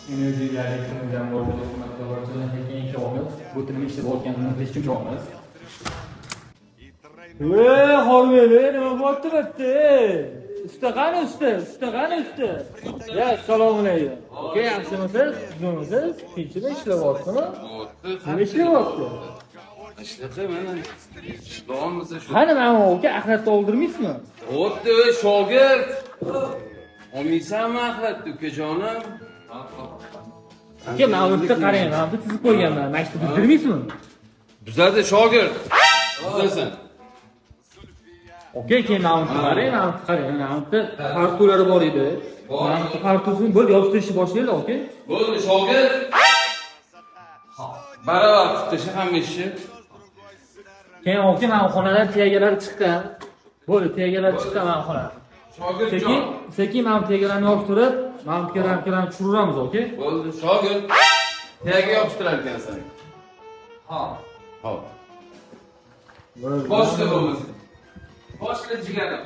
Energiyalar ham bor, sekin ishlayapmiz. Bu nima ishlab olganini bilish uchun ishlayapmiz. Ey, Xormeli, nima bo'lyapti bu yerda? Usta qani usta? Usta qani usta? Ya, assalomu alaykum. Aka, yaxshimisiz? Tuzukmisiz? Tinchmi ishlayaptimi? Nima ishlayapti? Ishlaqa mana. Ishlayapmiz shu. Qani mana aka, axlatni oldirmaysizmi? O'tdi, shogird. Olmaysanmi axlatni, ukajonim? Aka, mana bu yerda qarang, mana bu chizib qo'yganman. Mana shu buzdirmaysizmi? Buzadi shogird. Buzasan. Aka, keyin mana bu qarang, mana bu qarang, mana bu fartulari bor edi. Mana bu fartusini bo'lib yopishtirishni boshlaylik, aka. Bo'ldi shogird. Baravar qilib tasha hamma ishni. Keyin aka, mana bu xonalar tegalari chiqqan. Bo'ldi, tegalari chiqqan mana bu xona. Shogird Sekin, sekin mana bu tegalarni yopishtirib, mana bu ramkalarni tushiramiz, aka. Bo'ldi shogird. Tagiga yopishtirar ekansan. Ha. Hop. Boshla bo'lmasa. Boshla jigarim.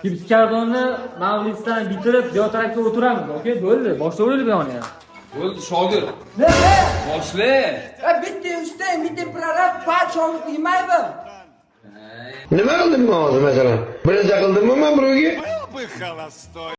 Gipskardonni mavlisdan bitirib, bu tarafga o'tiramiz, aka. Bo'ldi, boshlayveraylik bu yoqni ham. Bo'ldi shogird. Nima? Boshla. Bitta usta, bitta prorab podshohlik qilmaymi? Nima qildim men hozir masalan? Bir narsa qildimmi men birovga? Был бы холостой.